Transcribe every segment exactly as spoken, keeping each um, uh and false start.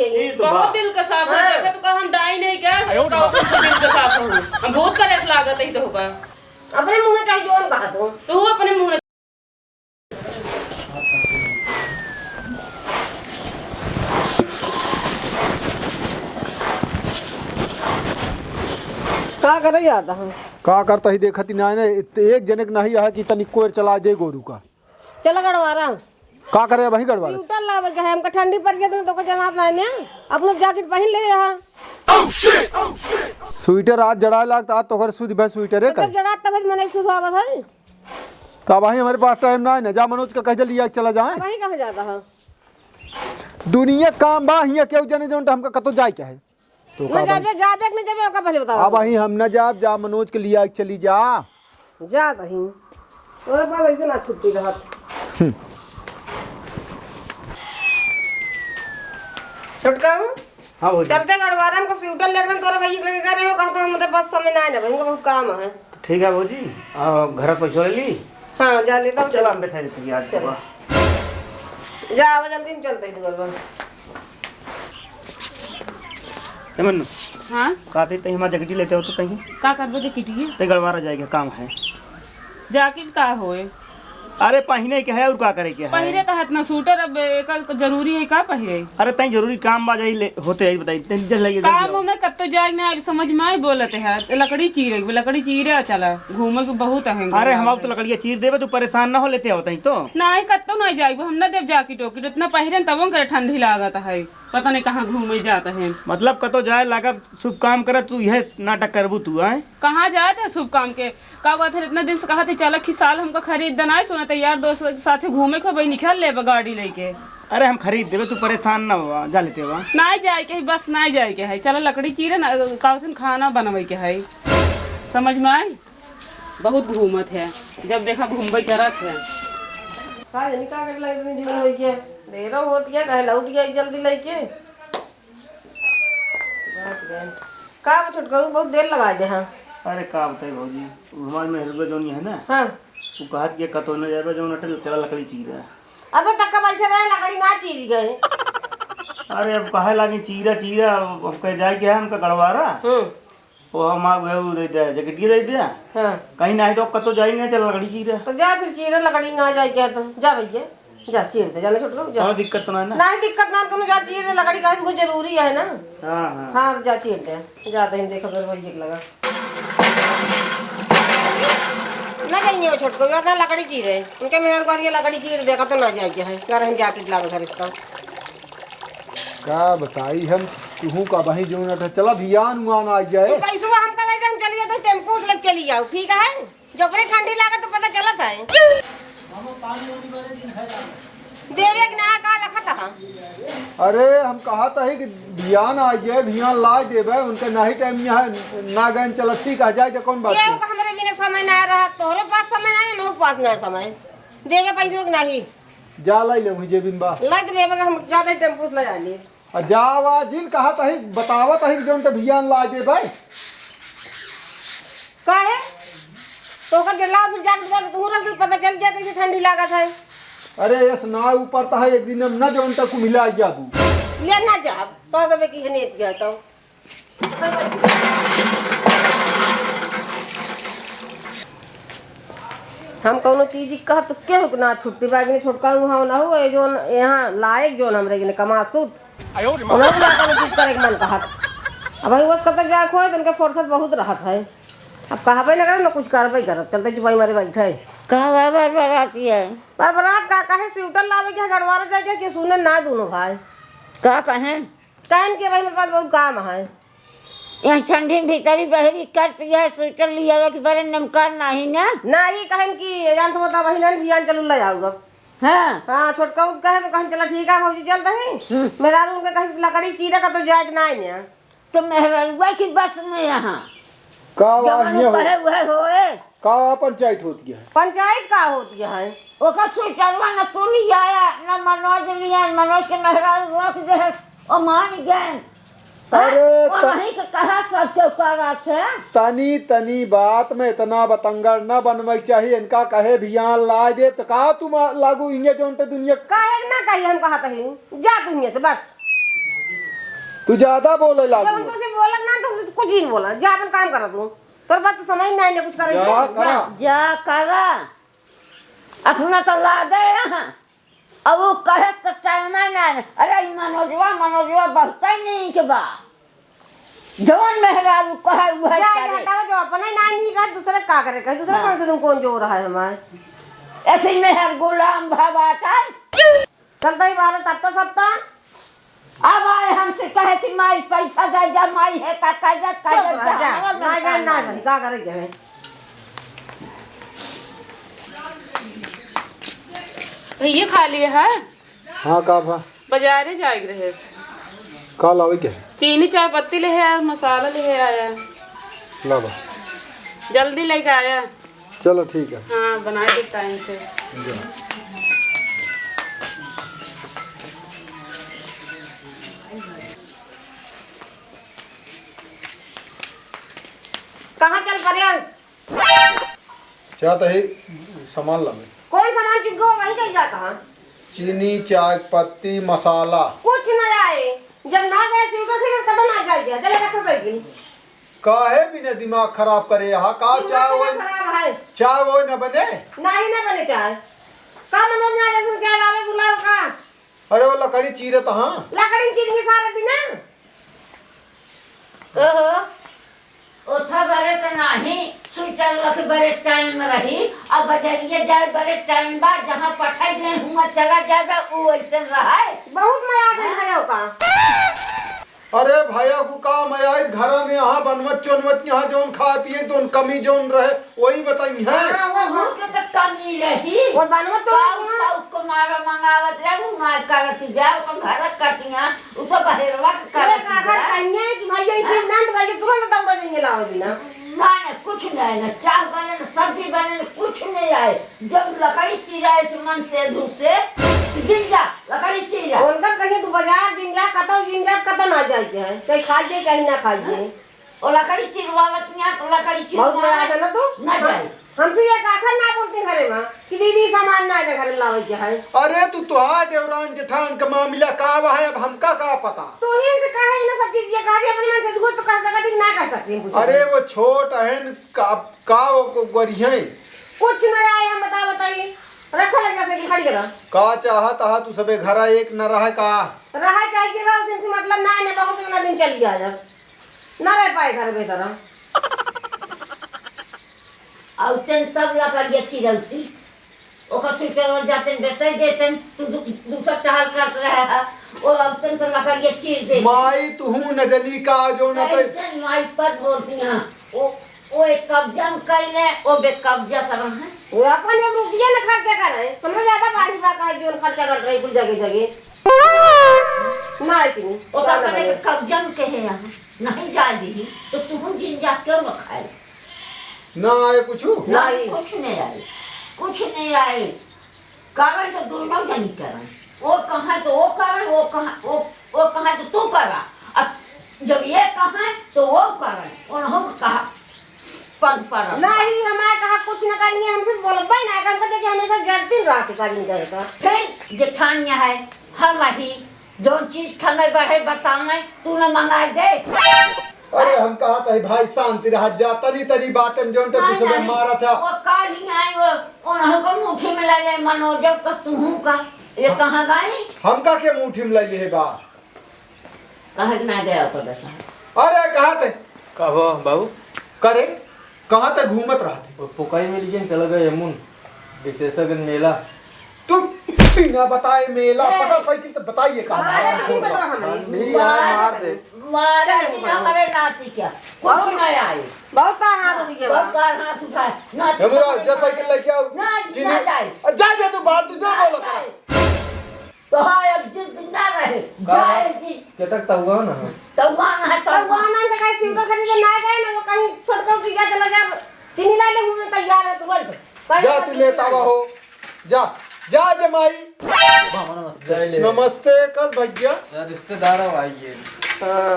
ई तो बहुत बा। दिल का साफ है, हाँ। देखा तो कहा हम डाइन है क्या? आयो तो रे बाप। दिल का साफ है। हम भूत प्रेत लागत है तो का। अपने मुँह में चाहे जोन कहा तो। तू अपने मुँह में। का करे जाता हम? का करता ही देखत ही नाहीं ना, एक जने के नाहीं है कि तनी कोयर चला दे गोरू का। चला गड़वारा। का करे अबहीं गड़वारा? स्वेटर लावे के है, हमका ठंडी पड़ गया तो तोके जनात नाहीं ने, अपना जैकेट पहिन ले यहाँ। स्वेटर आज जड़ाए लागत, आज तोहर सुध भे स्वेटरे तो का। जब जड़ात तब मने सुध आवत है। तो अबहीं हमरे पास टाइम नाहीं ने, जा मनोज का कह दे लिया के चला जाए। अबहीं कहाँ जाता है? दुनिया काम बा, हियाँ केहू जने जौन हमका कतो जाए के है। तो ना का जाबे, जाबे कि ना जाबे, ओका पहले बताओ। अबहीं हम ना जाब, जा मनोज के लिया के चली जा। जा तहीं। तोरे पास ऐसे ना छुट्टी रहत। हम्म। छोटका हूँ? हाँ भौजी। चलते गड़वारा हमको स्वेटर लेकर तोरे भैया के लगे गए रहे हो, कहता हम बस समय ना आए ना, हमको बहुत काम है। ठीक है भौजी, आ, घर पैसा ले ली। हाँ, जा लेता हूँ। चलो, हम बैठा लेते हैं आज चलो। सुबह। जा, आवा जल्दी, हम चलते हैं दुकान पर। ए मन्नू। हाँ? कहते तहीं हमार जगटी लेते हो तो तहीं? का करबो जगटिया? ते गड़वारा जाएगा, काम है। जाकिट का होए? अरे पहिरे के है और का करे के है? पहिरे का हाथ ना सूटर, अब एकर तो जरूरी है का पहिरे? अरे तहीं जरूरी काम बा जाई ले, होते है बताई, तहीं जल्दी लगे काम में कत्तो जाए ना, अब समझ में आए बोलते हैं, लकड़ी चीरे, लकड़ी चीरे चला, घूमे के बहुत है। अरे हमार तो लकड़िया चीर देबे, तू परेशान ना हो लेते हो तहीं तो। नहीं, कत्तो नहीं जाए, हम ना देव जाकिट ओकिट, इतना पहिरे तब करे ठंडी लागत है। पता नहीं कहाँ घूमे जात है। मतलब कतो जाए लागब, शुभ काम करे, तू यह नाटक करबू तू, आए? कहाँ जात है शुभ काम के? का बात है, इतना दिन से कहत है चला कि साल हमका खरीद देना है, सुनत है यार दोस्त के साथे घूमे को भाई निकल लेबे गाड़ी लेके। अरे हम खरीद देबे, तू परेशान ना हुआ, जा लेते हुआ। ना जाए के है, बस ना जाए के है, चला लकड़ी चीरे ना, का खाना बनवे के है, समझ में आई? बहुत घूमत है, जब देखा घूमबे करत है। का जानी का करे लगे इतनी जीवन होई के? देरो होत गया, कहे लौट गया जल्दी लेके। बात गए। का बा छोटकऊ, बहुत देर लगा दे, हाँ। अरे का बताई भौजी, उ हमार मेहरुआ जौन है ना, हाँ। उ कहत के कतो न जाबे, जौन अटल चला लकड़ी चीरे। अबे तक का बैठे रहे, लकड़ी ना चीरी गए। अरे अब कहे लागी चीरा चीरा, अब हम कहे जाए के है हमका गड़वारा। हम्म। वो हम आ गए, वो दे दे, जैकेट की दे दे। हाँ। कहीं नहीं तो कतो जाई नहीं, चल लकड़ी चीरे। तो जा फिर चीरे, लकड़ी ना जाए क्या तो, जा भैया, जा चीर दे, जाने छोटको, जा। कौनो दिक्कत तो ना है ना? नहीं दिक्कत ना, तुम जा चीर दे, लकड़ी का वो जरूरी है ना। हाँ, हाँ। हाँ, जा चीर दे, जा दे, देखो फिर वही एक लगा। ना जाइए वो छोटको, ज्यादा लकड़ी चीरे, उनके मेहर को ये लकड़ी चीर देखा तो ना जाए क्या है, घर हम जाके लावे घर इसका। का बताई हम, तुहू का बही जौन अठे, चला भियान उआन आ जाए। तू पैसवा हमका दे दे, हम चली जाते, टेम्पू से लेके चली जाओ, ठीक है? जो अपने ठंडी लागत तो पता चलत है। देवे के ना का लखत है? अरे हम कहत है कि भियान आ जाए, भियान ला देबे, उनका नाही टाइम यहाँ ना गए चलत, ठीक आ जाए तो कौन बात केहू है? का हमरे बिना समय ना रहा, तोहरे पास समय ना है, नहु पास ना समय। देवे पैसवा के नाही। जा लाई ले, वही जेबिन बा। लाई तो लेबे, हम जाते टेम्पू से ले आली। आ जावा जिन कहत ही, बतावत ही कि जौन ते भियान ला देबे। काहे? तो ओकर जल्ला फिर जाके बता, तू रख दे, पता चल जाए कैसे ठंडी लागत है। अरे यस ना ऊपर तो है, एक दिन हम ना जौन तक मिला जाबू। ले ना जाब, तो तबे की हनेत गया तो। हम कौनो चीज कहत केहू के ना छुट्टी बा, लेकिन छोटका उहाँ ना हो, ये जौन यहाँ लायक जौन हमरे के कमासुत, उन्होंने ना कौनो चीज करे के मन कहत। अब वही बस कतक जाए खोए, तो उनके फुर्सत बहुत रहत है। अब कहबे ना करे, ना कुछ करबे करत, चलते चुपाई मारे बैठे। कहाँ बार बार बाराती है? पर बरात का कहे स्वेटर लावे के, गड़वारा जाए के, के सुने ना दोनों भाई। का कहें? कहन के भाई मेरे पास बहुत काम है। यहाँ ठंडी में भीतरी बहरी करती है, स्वेटर लिया कि बरे नमकार नाही ना। नाही कहन की जान तो बता वही ना भियान चलू ले जाऊगा। हाँ। हाँ, छोटका उठ कहे तो कहन चला ठीक है भौजी चल दही। हम्म। मेरा उनके कहे लकड़ी चीरे का तो जाए के नाही ना। तो मेहररुआ की बस में यहाँ। का जवन वाहिया हो? कहे वह होए। का पंचायत होती है? पंचायत का होती है? ओकर स्वेटरवा न तू लियाया, न मनोज लिया, मनोज के मेहरारू रोक दे, ओ मान गए। अरे हाँ, त- वहीं के कहा सब के ओकर बात है। तनी तनी बात में इतना बतंगड़ न बनवे के चाहिए। इनका कहे भियान ला दे तो का तू मा-, लागू इहे जौन ते दुनिया काहे ना कही हम कहत ही, जा तू इहाँ से बस। तू ज्यादा बोले जब लागू हम है। तुझसे बोलन ना तो हम कुछ ही नहीं बोला। जा अपन काम करा तू। तोर बात तो समझ में आई ना कुछ करे। जा करा। जा करा। अपना तो ला दे यहाँ। अब वो कहे तो टाइम ना है। अरे ई मनोजवा, मनोजवा बहुत ही नहीं के बा। जवन मेहरारू कहे उहे जा, करे। हटाओ, जो अपने ना नहीं कर, दूसरे का करे? कहीं दूसरे हाँ। कौन से तुम कौन जोर है हमारे? ऐसे ही मेहर गुलाम भा बाटा। चलता ही बारह तब तो सत्ता। अब आए हमसे कहे कि माई पैसा दे जा, माई है का, का जा, का चुप जा, रह, जा। जा, हमारा माई बहन ना बता सही, का करे के है? भैया खाली है? हाँ, का भा? बाजारे जाए के रहे। का लावे के है? चीनी, चाय पत्ती ले आया, मसाला ले आया। ला बा। जल्दी लेके आया। चलो, ठीक है। हाँ, बना दे टाइम से। जा। कहाँ चल पड़े? चाहता है सामान लावे। कौन सामान चुन के वही कहीं जाता है? चीनी, चाय पत्ती, मसाला। कुछ न आए। जब ना गए स्वेटर खरीदे, तब ना जाए गया। चले रखो साइकिल। काहे बिना दिमाग खराब करे यहाँ? का बहुत चाय दिमाग वोय, खराब है। चाय वोय न बने? नहीं, न बने चाय। का मनोज ना जैसे चाय लावे बुलाओ का? अरे वो लकड़ी चीरत हाँ। लकड़ी चीर के सारा दिन ना। ओहो, ओथा बरे त नाही, स्वेटर रख बरे टाइम रही, अब बजरिया जाए बरे टाइम बा, जहाँ पठाई दे हुआ चला जाबे, उ वैसे रहे। बहुत मया आ गई हैं? भैया का। अरे भैया को का मया आई, घरा में यहाँ बनवत चोनवत यहाँ जौन खाए पिए, जौन कमी जौन रहे, वही बताई हैं। हाँ, वो हाँ। के तो कमी रही। वो बनवत चोनवत काऊ यहाँ। साऊ को मारा मंगावत रहे, वो मार करत जा, ओकर घर कटिया, उ तो बहेरवा के ये करत काकर जा। कहिए कि भैया, ये हाँ। चीज ना, तो भैया तुरंत दौड़ा जाएंगे लावे बिना। ना, ना, कुछ नहीं, ना चाह बने, ना सब्जी बने, ना कुछ नहीं आए। जब लकड़ी चिराए से मन से धू से, जिन जा, लकड़ी चिरा। उनका कहिए तू बाजार जिन जा, कतौ जिन जा, कतौ ना जाए के है। चाहे खाई जाए, चाहे ना खाई जाए। ओ लकड़ी चिरवावत ना, तो लकड़ी बहुत मजा चिरवावत आता ना तू। ना हम, जाए। हमसे ये काखर ना बोलते घरे में कि दीदी सामान ना आए घर में लावे के है। अरे तू तोहार देवरान जेठान का मामला का बा है, अब हमका का पता? तू ही इनसे कहे ना सब चीज, ये कह दिया अपने मन से, तू तो कह सकती ना कह सकती कुछ। अरे वो छोट अहन का, का वो को गोरी है? कुछ ना आए, हम बता बताइए, रखो लग जा साइकिल खड़ी करा। का चाहत हा तू सबे घरा एक न रहे का? रहे चाहे कि रहो, तुमसे मतलब ना है, ना बहुत ना दिन चली आ जा। ना रह पाए घर में तरह। औतन तब लकड़िया चिरौती। ओकर स्वेटर जातन बेसे देतन, तू दू-, दूसर टहल करत रहे हा। ओ औतन तो लकड़िया चीर देतन। माई, तुहू न जनी का जो न ते ऐसे माई पर बोलती हैं। ओ, ओ एक कब्जा में कैले, ओ बेकब्जा करत हैं। वो अपन एक रुपया न खर्चा करे। हमरा ज्यादा बाढ़ी बा का जो खर्चा कर रही कुल जगह जगह। ना इतनी, ओ तो जाना अपने बने। के कब्जा में कहे यहाँ, नहीं जाए दी, तो तुहू जिन जा क्यों न खाए? ना आए कुछ? ना, नहीं। कुछ नहीं आए, कुछ नहीं आए। करन तो दोनों जनी करन। वो कहा तो वो करन, वो कहा, वो, वो कहा तो तू करा। अब जब ये कहा तो वो करन, उन्हों कहा पन पर। नहीं, हमारे कहा कुछ न करिए, हमसे बोलबे ना, हमको देखिए हमेशा जड़ दिन रात का दिन करेगा। फिर जेठानिया है, हम ही जौन चीज खंगे बढ़े बतावे, तू न मंगाए दे। अरे हम कहा तही भाई शांति रहा जा, तनी तनी बातन जौन ते ना, दूसरे नहीं। मारा था। वो काली आई, वो उन्हों को मुट्ठी में ले ले, मनोजब का तुहू का, ये कहाँ गई? हमका के मुट्ठी में ले ले बा? कहे के ना गया ओकर दशा। अरे कहा ते? का हो बाबू? करे? कहाँ तक घूमत रहत है? वो पुकाई में लेकिन चला गए यमुन, विशेषज्ञ मेला। तू बिना बताए मेला, ए! पकड़ साइकिल तो बताइए कहाँ अरे, है? नहीं पकड़ा हमने। ठंडी यार, मार दे। मारे चल, बिना ऊपर। हमारे नाती क्या? कुछ नहीं आए। बहुत तार हाथ उठ गया बहुत बा। तार हाथ उठाए। नाती ए, मुरा, पकड़े जा साइकिल लेके आओ। ना, चीनी। ना जाए। आ, जा, जा, तू बात, तू ना ना बोलो, जाए। तो हाँ, अब जिद ना रहे, का? जाए दी। के तक तहुआ ना है? तहुआ ना है, तहुआ। तहुआ ना है, तो कहीं सिमटो खरीदे ना गए ना, वो कहीं छोटका उठी गया, चला जा, चीनी लाने घूमने तैयार है तुरंत। कहीं जा, तू लेता हुआ हो, जा, जा जमाई। मामा नमस्ते। जय ले। नमस्ते, कल भैया। यार, रिश्तेदार अब आइए। हाँ।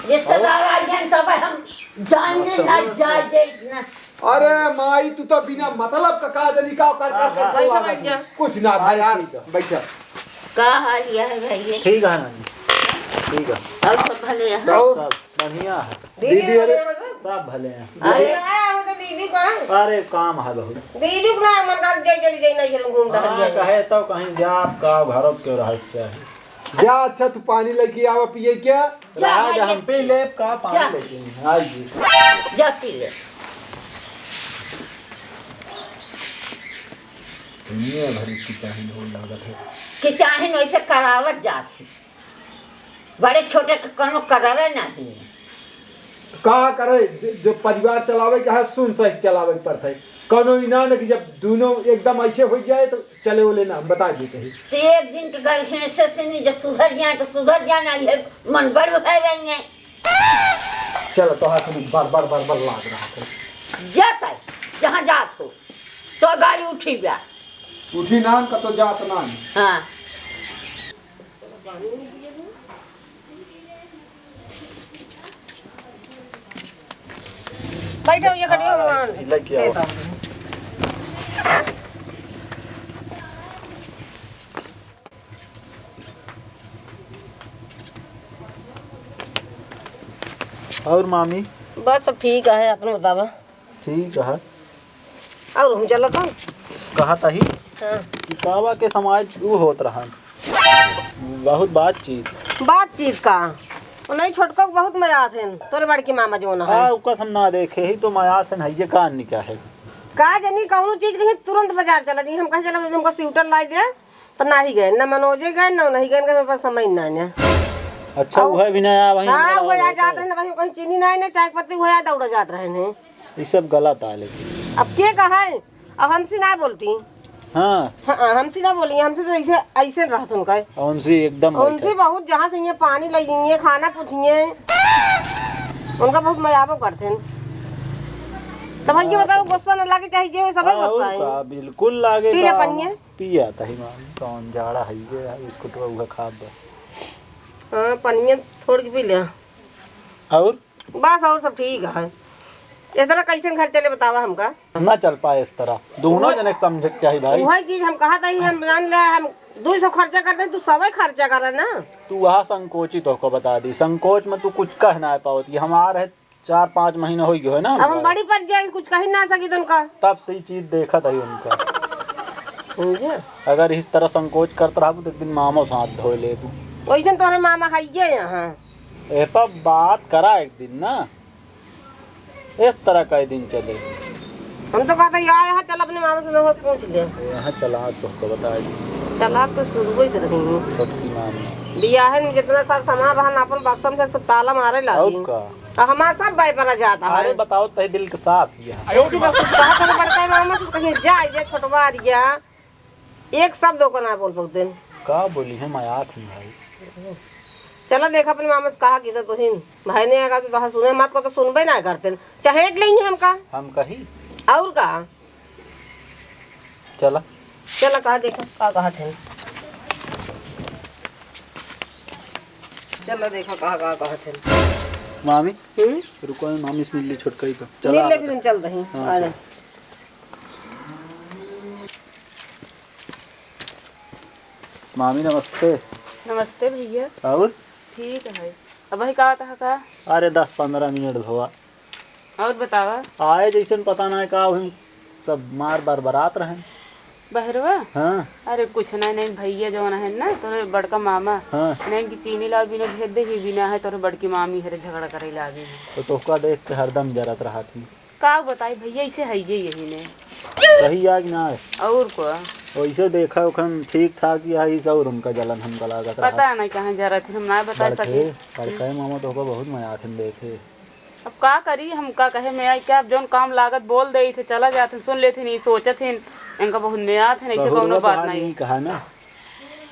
रिश्तेदार आ गए, तब हम जाने ना, जाए दे ना। अरे माई, तू तो बिना मतलब का का जनी का कर, कर, कर हाँ, बोला बैठा, बैठ जा। कुछ ना भाई यार, ठीक है। बैठा। का हाल यह है भाई? ठीक है नानी। ठीक है। और सब भले हैं? और सब बढ़िया है। दीदी, दीदी, अरे, भले हैं? सब भले हैं। अरे, आया हो तो दीदी का? अरे, काम है बहुत। दीदी को ना, मन का जय चली जाई, नहीं हम घूम रहा हाँ, है। कहे तो कहीं जा, आपका घर क्यों रह चाहे। जा, अच्छा, तू पानी लेके आवा, पिए क्या? जा, रहा भाई, जा, हम पी लेब का पानी जा। लेके आइए। जा, पी ले। दुनिया भर की चाही ढोल लागत है। कि चाहे न वैसे करावत जात है। बड़े छोटे के कोनो करावे नहीं। का करे, जो, जो परिवार चलावे के है, सुन सही चलावे के पड़त है। कोनो ई ना न कि जब दोनों एकदम ऐसे हो जाए तो चले ओले ना, हम बता देते हैं। तो एक दिन के घर हिंसे से नहीं, जो सुधर जाए तो सुधर जाए, ना ये मन बड़ भय रहेंगे। चलो, तो हाथ में बार, बार, बार, बार लाग रहा है। जात है, जहाँ जात हो, तो गाड़ी उठी बा। उठी नान का तो जात नान। हाँ। बैठो, ये खड़ी हो, हाँ, मान। लेके आओ। और मामी? बस सब ठीक है, अपने बतावा। ठीक है। और हम चलत हन। कहा तही हाँ। कि बाबा के समाज ऊ होत रहन। बहुत बातचीत। बातचीत का? वो नहीं, छोटका को बहुत मजा आते हैं, तोरे बड़की मामा जो ना है। हाँ, ओकर हम ना देखे ही तो मजा से नहीं, ये कान नहीं क्या है? का जनी कौनो चीज कहीं तुरंत बाजार चला जी, हम कहीं चला, हमको स्वेटर लाई दे, तो ना ही गए, ना मनोजे गए, ना नहीं गए, इनका मेरे पास समय ना है। अच्छा, और वह भी ना आया वहीं हाँ, हमारा वह आ होता जात है। रहे ना, वहीं कहीं चीनी ना है ना, चाय पत्ती वह आ दौड़ा जात रहे हैं। ये सब गलत आ लेकिन। अब के कहा है? अब हमसे ना बोलती। हाँ। हाँ, हमसे ना बोली, हमसे तो ऐसे, ऐसे रहत उनका। और उनसे एकदम उनसे बैठक। बहुत जहाँ से ये पानी ले जाइए, खाना पूछिए, उनका बहुत मजाबो करते हैं। तो भाई ये बताओ, गुस्सा न लागे, चाहे जे हो, सबे हाँ, गुस्सा और है। का, बिल्कुल लागे पी ले का, पनिया। पिया तही मामी, कौन जाड़ा है ये, बिस्कुट हुआ खाब बस। हाँ, पनिया थोड़ के पी ले। और? बस और सब ठीक है। इस तरह कैसे घर चले बतावा हमका? ना चल पाए इस तरह, दोनों वो जने के समझे के चाही भाई। वही चीज हम कहा था ही, हम जान ले, हम दो सौ खर्चा करते हैं, तू सबै खर्चा करे ना। तू वहाँ संकोचित होकर बता दी, संकोच में तू कुछ कह ना पावत, ये हमार है चार पाँच महीना हो गयो है ना अब हम हमारे। बड़ी पड़ जाए, कुछ कही ना सकी तो उनका। तब से ही चीज देखत है उनका। समझे? अगर इस तरह संकोच करत रहबू तो एक दिन मामो साथ धोए लेबू। वैसे तोरे मामा है ये यहाँ। ए पर बात करा एक दिन ना, इस तरह का दिन चले। हम तो कहते यार यहाँ चल अपने मामा से नंबर पूछ ले। यहाँ चला तो उसको बता दी। चला तो शुरू से रही हूँ। छोटकी मामी। बियाहे में जितना सारा सामान रहा ना अपन बक्सा में से सब ताला मारे लागी। और का? तो हमारा सब बाय पर जाता है। अरे बताओ तही दिल के साफ किया। ऐसी बात कुछ कहा था बड़का मामा से कहीं जा ये छोटवा रिया। एक शब्द ओकर ना बोल पकते। का बोली है मयाक में भाई? चला देखा अपने मामा से कहा कि तो तुहिन भाई ने आएगा तो तोहा सुने मत को तो सुनबे ना करते। चहेट लेंगे हमका। हम कही? और का? चला। चला कहा देखा, का कहा थे? चला देखा कहा, का कहा थे? मामी, हम्म? रुको, मामी से मिल ली छुटकाई तो। चला मिल ले आवत फिर हम है। चल रही। हाँ, आ जा। चल। मामी नमस्ते। नमस्ते भैया। और? ठीक है। अब भाई का कहा का? अरे दस पन्द्रह मिनट भवा। और बतावा? आए जैसन पता ना का, वही सब मार बार बरात रहे। बहरवा? हाँ। अरे कुछ नहीं, नहीं भैया जौन है ना, तोरे बड़का मामा, हाँ। नहीं कि चीनी लाओ बिना भेज दे ही बिना है, तोरे बड़की मामी हरे झगड़ा करे लागे है। तो तोहका देख के हरदम जरत रहा थी। का बताई भैया, ऐसे है ये यही ने। सही है कि ना है? और को? वैसे देखा ओखन ठीक ठाक ही है, इस और उनका जलन हमका लागत रहा। पता नहीं कहाँ जरत है, हम ना बता बड़के, सके। बड़के मामा तोहका बहुत मया आथिन देखे। अब का करी, हम का कहे में आई क्या, अब जौन काम लागत बोल दे थे, चला जात, सुन लेथिन, ई सोचत हिन, इनका बहुत मया आथिन, ऐसे बहू कौनो लोग बात बहान नहीं। नहीं कहा ना।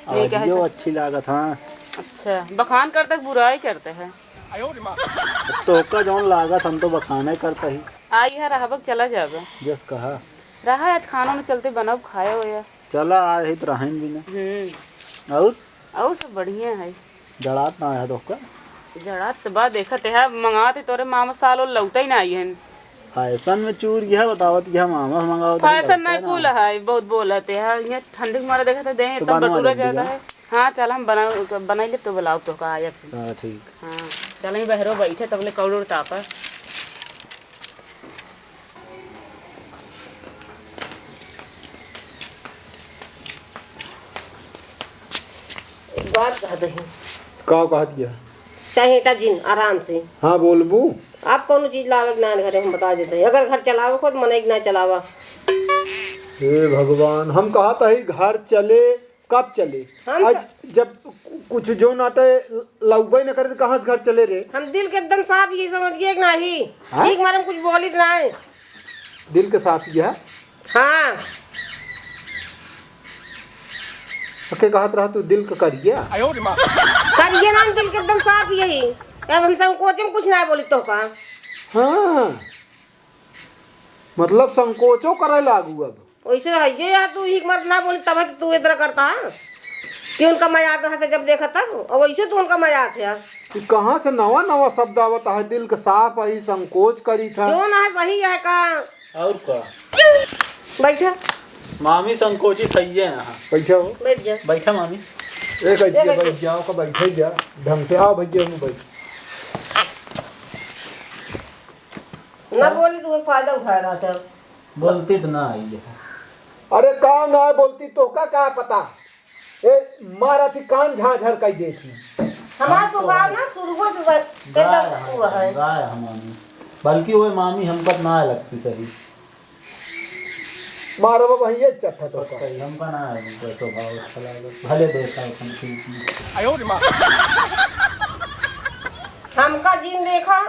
नहीं कहे आवाजियो से। अच्छी लागत, हाँ। अच्छा, बखान करते बुराई करते हैं। अब तोहका जौन लागत, हम तो बखाने करते ही। आई है, रहबक चला जाबे। जस कहा। रहा आज खाना न चलते बनब खाए होया। चला, आज ही तो रहन भी ना। हम्म। और? और सब बढ़िया है। जड़ात ना आया तोहका? जड़ात तो बा, देखत है, मंगाते तोरे मामा साल और लौटा ही ना आई हन। फैशन में चूर गया, बतावत कि हम मामा से मंगावत है, फैशन लौटा नहीं ना कुल आया। है, बहुत बोलत है, ये ठंडी के मारे देखत है, देह तो एकदम बनवा बटुरा ले जाता लिया। है। हाँ, चल, हम बना, बनाई ले, तो बुलाओ तो का आया फिर। हाँ, ठीक। हाँ, चल, ही बहरो बैठे, तब ले कौड़ उड़ तापा। एक बात कह दही। का कह दिया? चाहे एटा जिन आराम से। हाँ, बोलबू। आप कौनो चीज लावे के ना घरे, हम बता देते हैं। अगर घर चलावे खुद, मने के ना चलावा। हे भगवान, हम कहा था ही घर चले, कब चले? हम आज स- जब कुछ जो नाटे लउबे न करे, तो कहाँ से घर चले रे? हम दिल के एकदम साफ, ये समझ गए कि नाही? हाँ? ठीक मारे हम कुछ बोलित नाही। दिल के साफ ये है? हाँ। अके कहत रहा तू दिल के करिया? करिया ना, दिल के एकदम साफ यही। अब हम संकोच में कुछ ना बोली तो का? हाँ। मतलब संकोचो करे लागू अब। वैसे रहिए यार, तू एक बार ना बोली तब है कि तू इधर करता है कि उनका मजा आता है जब देखा तब, और वैसे तू उनका मजा आता है। कि कहाँ से नवा नवा शब्द आवत है, दिल के साफ है, संकोच करी था। जो ना सही है का? और का? बैठा। मामी संकोचित है ये यहाँ। बैठा हो। बैठ जा। बैठा मामी। एक ऐसे ए, बैठ बैठ। जाओ का, बैठे जा। ढंग से आओ भैया, हम बैठ। ना बोली तू फायदा उठा रहा था। बोलती तो ना आई है। अरे का ना बोलती, तोहका का पता? ए, मारा थी कान झांझर कर देती। हमारा हम तो स्वभाव ना शुरुओ से ब-, गाय एकदम हम, हुआ है। गाय हम मामी। बल्कि वो मामी हमका ना लगती सही। मारा बाबा ये चट्ठा तो का। सही, हमका ना है, उनका स्वभाव अच्छा लगा। भले देखा अपन ठीक नहीं। हमका जिन देखा,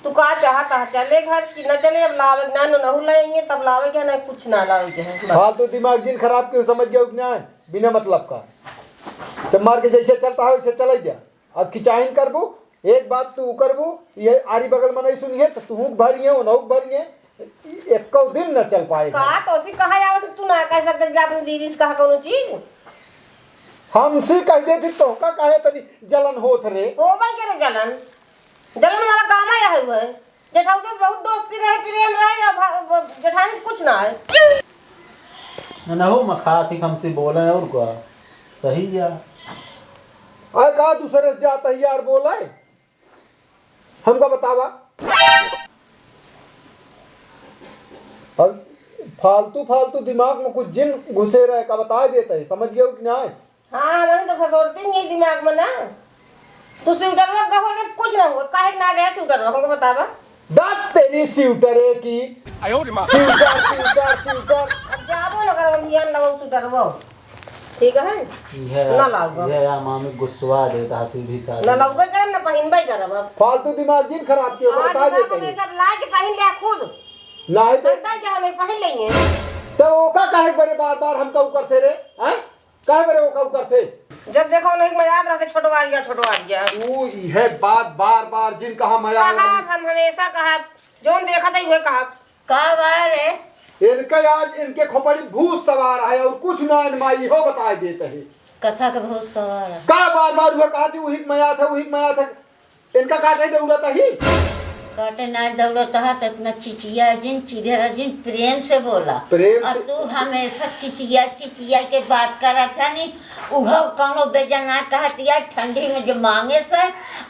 तू का चाहत है, चले घर कि न चले? अब लावे के ना, न नहु लाएंगे, तब लावे के ना, कुछ ना लावे के है, बस। फालतू दिमाग जिन खराब क्यों समझ गया कि ना, बिना मतलब का। जब मार के जैसे चलता है, वैसे चले जा। अब किचाइन करबू, एक बात तू करबू, ये आरी बगल में नहीं सुनिए, तो तू भरिए, उनहु भरिए, एको दिन न चल पाएगा। का तो उसी कहा जावे, तू ना कह सकते जा अपनी दीदी से कहा कोनो चीज? हमसे कह देती तो का कहे तनी जलन होत रे। हो भाई के रे जलन। जलन वाला काम है रहे हुए। जेठाऊ से बहुत दोस्ती रहे, प्रेम रहे, या भा-, ब-, जेठानी से कुछ ना है। ननहु मखा थी हमसे बोले और का? सही या। अरे का दूसरे से जाता है यार बोले? हमका बतावा। अब फालतू, फालतू दिमाग में कुछ जिन घुसे रहे का बता देता है, समझ गया कि ना? हाँ, हमनी तो खसोरती नहीं दिमाग में ना। तू स्वेटरवा गहो तो कुछ ना हो, काहे ना गया स्वेटरवा, हमको बतावा। दांत तेरी स्वेटरे की। आयो रे माँ। स्वेटर, स्वेटर, स्वेटर। अब जाबो ना करब, हम ज्ञान लगाओ स्वेटरवा। ठीक है? ये, ना लाओ। ये या मामी गुस्सवा देता है सीधी साधी। ना लगबे करब, ना पहिनबे करब अब। फालतू दिमाग जिन खराब कियो, हाँ, बता दिमाग देते में हैं। सब ला के पहिन लिया खुद। ना है तो। लगता है कि हमें पहिन लेंगे। तो ओका काहे बरे बार बार हमका उ करते रे? हैं? काहे बरे ओका उ करते? जब देखो नहीं मजाक रहते, छोटवा लिया, छोटवा लिया। ऊ इहे बात बार बार जिन कहा मजाक कहा, नहीं। हम हमेशा कहा, जोन देखत है उहे कहा। का बा रे? इनके आज इनके खोपड़ी भूत सवार है और कुछ ना इनमा इहो बताए देते हैं। कथा के भूत सवार है। का बार बार उहे कहा थी, उही के मया था, उही के मया था। इनका काटे दौड़त ही। काटे ना दौड़त हा, त इतना चिचिया जिन, चिढ़ा जिन, प्रेम से बोला। प्रेम और से। तू हमेशा चिचिया, चिचिया के बात करत है नी। उहो कौनो बेजा ना कहत यार, ठंडी में जो मांगे से,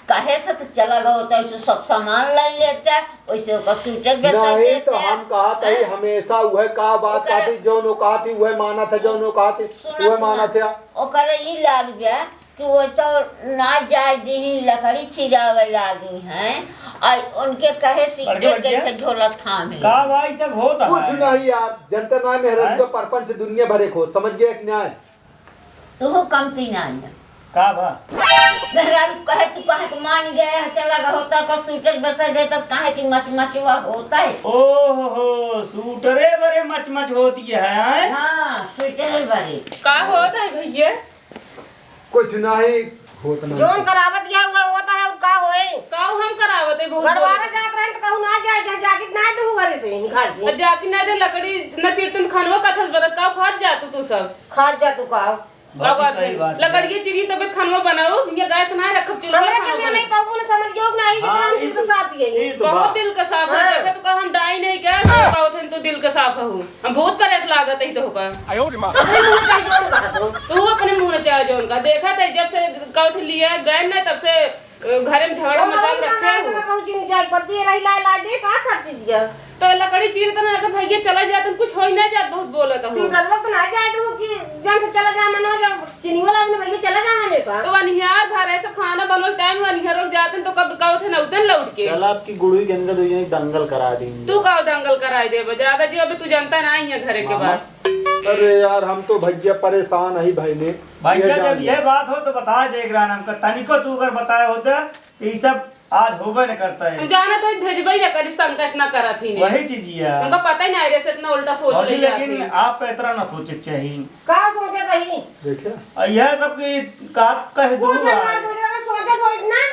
कहे से तो चला गो, तो ऐसे सब सामान लाई लेते। वैसे ओकर स्वेटर बेचा नहीं, देते। तो हम कहत हई, हैं? हमेशा उहे का बात ओकरे कहती, जौन वो कहती, उहे मानत है, जौन वो कहती, सुना, उहे सुना। मानत है। ओकरे ई लाग बे कि वो तो ना जाए दीही, लकड़ी चिरावे लागी हैं, और उनके कहे से बड़के एक बच्चे? जैसे झोला थामे। का भाई सब होत कुछ है? नहीं यार, जनता ना मेहरारू हैं? का परपंच दुनिया भरे खोज, समझ गया कि नहीं? तू कमती ना है। का बा? मेहरारू कहे, तू कहे के मान गए है, चला गए होता पर स्वेटर बसा देता, काहे कि मचमचवा होता है। ओहो, स्वेटरे बरे मचमच होती है, हैं? हाँ, स्वेटरे बरे। का होता है भैया? कुछ नहीं होत ना। जोन करावत गया हुआ होता है, और का होए? का हम करावत है, बहुत गड़वारा बोलत। जात रहे तो कहूँ ना जाए, जा-, जाके ना दू घरे से निकाल के। जाके ना दे, लकड़ी न चिरतन खानवा कथल बरत, का खात जा तू, तू सब? खात जा तू का? बहुत ही सही बात है। लकड़िए चीरी तबे खानवा बनाओ, ये गैस ना रखब चूल्हा। हमरा के खानवा मन बनाओ। नहीं पाऊ ना समझ गयो कि नहीं, हाँ, जितना हम ई दिल तो, का साफ यही। ई तो बहुत बात। दिल का साफ है, हाँ। देखा तो कहा हम डाई नहीं गैस, तो कहत हन तू दिल का साफ हो। हम भूत प्रेत लागत ही तो का। अपने मुंह चाहे जौन कहा तो। तू अपने मुंह चाहे जौन का। देखा तो जब से कहत लिया गए ना तब से घरे में झगड़ा मचा के रखे हो। कहूँ चीनी चाय पत्ती रही ला, ला दे, का सब चीज गया? तो लकड़ी चीर तो ना, तो भैया चला जात, कुछ हो ही ना जात, बहुत बोलत हो। चीर तो ना जाए तो कि जन से चला जा, मनो जा, चीनी वाला अपने भैया चला जा हमेशा। तो वनिहार भर ऐसा खाना बनो टाइम वनिहार लोग जाते हैं, तो कब का उठे ना उतन लौट के। चल आपकी गुड़ुई के इनका दो जने दंगल करा देंगे। तू का दंगल कराई देबे? ज्यादा जी अभी तू जनता ना ही है घरे के मामा। बात। अरे यार, हम तो भैया परेशान ही भइले। भैया, ये जब जान ये ले। बात हो तो बता दे एकरा हमका, तनिको तू अगर बताए होते तो ये सब आज होबे न करता है। हम जानत हो भेजबे न करी, शंका इतना करत ही नहीं। वही चीज ही है। हमका पता ही नहीं रे से इतना उल्टा सोच भौजी, ले लेकिन जाते। आपका इतना ना सोचे के चाहिए। का सोचे कहीं? देखा? और यह सब की का कह दूँ सोचे ना, आज। सोचे ना, सोचे सोच ना,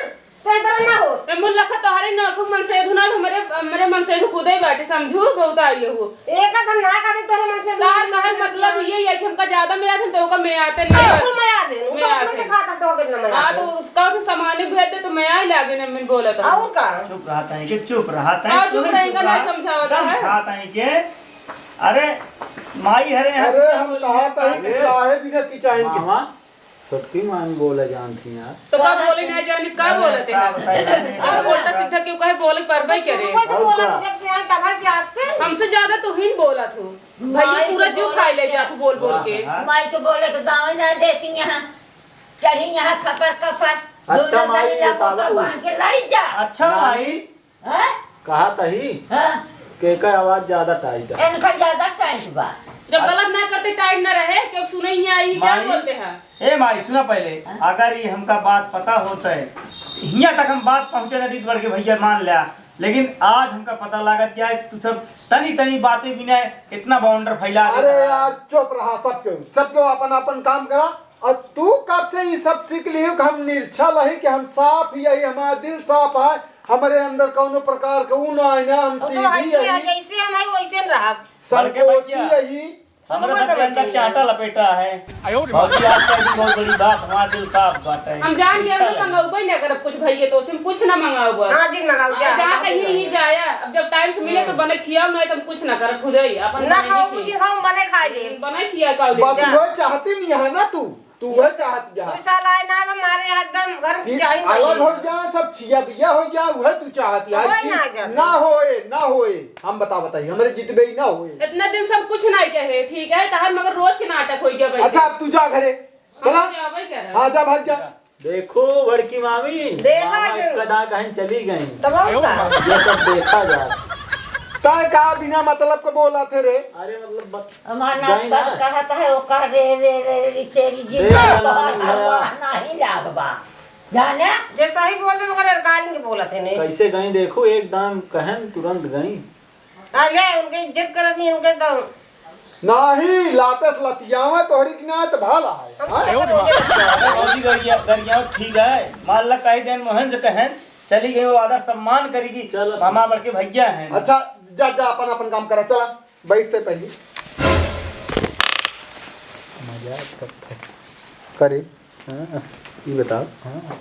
तो इतना ना हो। ए मुल्ला खा तोहरे ना खूब मन से धुना, हमरे, हमरे मन से खुदे बैठे समझू, बहुत आई हो। एक हम ना कहते तोरे मन से तार कहल मतलब ये है कि हमका ज्यादा मया आते, तो ओका मया आते नहीं। बिल्कुल मया आते, वो तो मया अपने आते। से खाता तो कितना मया हाँ, आते। तो उसका तो सामान भेज दे, तो मया ही लागे ना, मैं बोला था। और का? चुप रहता है कि चुप रहता है, और तू चुप ही रहेगा, चुप नहीं रहा। समझावता दम है। खाता है कि, अरे, माई हरे हैं, अरे, हम कहा था ही कि काहे बिना किचाइन के मामा, छोटकी मामी बोले जानती हैं यार। तो का बोले ना जानी, का अरे, बोलते का हैं? बताई जानी? और उल्टा सीधा क्यों कहे, बोले पर भाई करे। सुबह से और बोला का? जब से आए तब से आज से। हमसे ज्यादा तू ही बोला तू। भैया माई पूरा के जीव बोले खाई ले के। जा तू बोल बोल के। वाह, वाह। माई के बोले के गाँव ना देती यहाँ। चढ़ी यहाँ खपर खपर। अच्छा, दूल्हा माई चढ़ी यहाँ बतावा खपर तू। बांध के लाई जा। अच्छा, माई। माई। हैं? कहा तही हाँ। के का आवाज ज्यादा टाइट है। इनका ज्यादा टाइट बा। जब गलत ना करते, टाइट ना रहे, क्यों सुने ही आई, क्या माई, बोलते हैं? ए माई, सुना पहले, हाँ? अगर ये हमका बात पता होता है, हियां तक हम बात पहुंचे न दीत बढ़ के भैया मान लिया, लेकिन आज हमका पता लागत क्या है, तू सब तनी तनी बातें बिना इतना बाउंडर फैला अरे देता है। यार, चुप रहा, सब क्यों, सब क्यों अपन अपन काम करा। और तू कब से ये सब सीख लियो कि हम निरछल ही, कि हम साफ ही यही, हमारा दिल साफ है, हमारे अंदर कौनो प्रकार के ऊ ना है ना, हम और तो सीधी भाई है। जैसे हम है वैसे न रहा। संकोची बड़के भैया। यही। हमरा सब के अंदर चाटा लपेटा है। भौजी, आज कह दी बहुत बड़ी बात, हमारा दिल साफ बाटे। हम जान गए, हम अच्छा तो लगे। मंगाऊ भाई ना करब कुछ भैया, तो उसे हम कुछ ना मंगाऊ बस। हाँ जी, मंगाऊ जा। हाँ, जा कहीं ही जाया। अब जब टाइम से मिले तो बने खियाओ, नहीं तो हम कुछ ना करब, खुद ही अपन ना बने खाओ, ही कुछ खाओ, बने खा ले। बने खिया का बस जा। वह चाहती नहीं है ना तू, तू वह चाहती है। तू साला है ना, हमारे एकदम घर कि चाहिए अलग नहीं। हो जा, सब छिया बिया हो जा, वह तू चाहती है। होए ऐसी ना जाते। ना होए, ना होए। हम बता बताई, हमरे जितबे ही ना होए। इतना दिन सब कुछ नहीं कहे, ठीक है, तहर मगर रोज के नाटक हो गया भाई। अच्छा, अब तू जा घरे, चला। जा भाई, कह रहा। हाँ, जा, भाग जा। देखो बड़की मामी, देखा मामा जरूर। एक कदा कहीं चली गई। तब और का? ये सब देखा जा। तय का बिना मतलब के बोला थे रे? अरे मतलब ब-, हमार नाम गई ना। कहत है, ओकर रे, रे, रे, रे, तेरी रे, जिंदगी वाला तोहर नहीं है। हरवा नहीं लागबा। जाने? जे सही बोल दे, ओकर गाली के बोलत है ने। कैसे गई देखो, एकदम कहन तुरंत गई। हाँ, ले, उनके इज्जत करत ही, उनके तो नाही, लाते से लतियावे तोहरी के ना तो भला है। हम हाँ? तो रोजे लतियावे। अरे भौजी गरिया, गरिया ठीक है। मान ला कही देन मोहन से कहन, चली गई वो आदर सम्मान करेगी। चलो, मामा चलो। बड़के भैया हैं। अच्छा, जा, जा, अपन, अपन काम करा, चला, बैठते पहले। मजाक करते। करे। हाँ। ये बताओ। हाँ।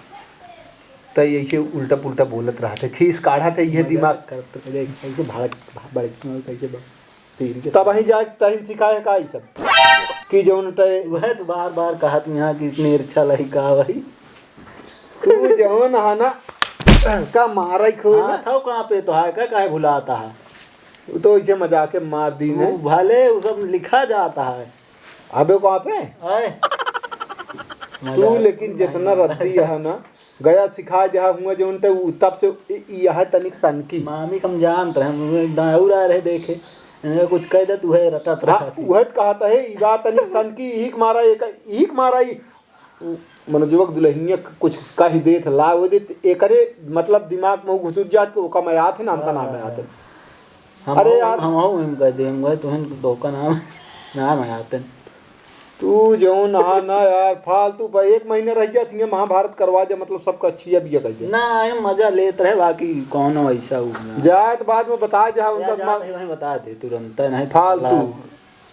त ऐसे उल्टा पुल्टा बोलत रहत है, खीस काढ़त है, ये मजाक दिमाग। करत है, देख, ऐसे भड़क, भड़क, कैसे बा-, सीन के तब वहीं जाके तहिन सिखाए का ई सब? कि जौन तय वह तो बार बार कहत यहाँ कि इतने अच्छा लही का भाई। तू जौन है ना, का मारा ही खोए ना। हाथ हो कहाँ पे तो है, का काहे भुलाता है? वो तो ऐसे मजाक में मार दी वो ने। भले वो सब लिखा जाता है। अबे कहाँ पे? आए। तू मजाक लेकिन नहीं जितना बनता। रद्दी है ना, गया सिखा जा हुआ जौन ते उ-, तब से इ-, इ-, यह तनिक सनकी। मामी कम जानत रहे, हम दाऊर आ रहे देखे, इनका कुछ कह दे, तू है रटत हाँ, रहत है। उहे त कहत है, ई बात तनिक सनकी, इही के मारा एक, इही के मारा ई, उ, मनोजवा के दुल्हनिया क-, कुछ कह देत ला, वो देत, एकरे मतलब दिमाग में घुसुर जात के ओका मयात है ना, हमका ना हाँ। मयात है। हम अरे हो, यार। हम हो, हम कह दे, हम कहे, तुहन धोखा ना, ना मयात है। तू जौन हा ना यार, फालतू पर एक महीना रह जात हियाँ, महाभारत करवा दे, मतलब सबका अच्छी अब ये कह दे। ना, हम मजा लेत रहे, बाकी कौनो ऐसा उ ना। जाए तो बाद में बता दे, हाँ, उनका जा, दिमाग जा, वहीं बता दे तुरंत, नहीं तो फालतू।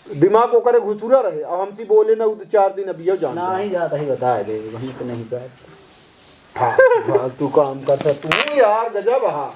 दिमाग ओकरे घुसुरा रहे, अब हमसे बोले ना, उ तो चार दिन अबियो जान ना रहे। ही जात ही बताए दे, वहीं तो नहीं जात। हाँ, फालतू काम करता तू यार, गजब हा।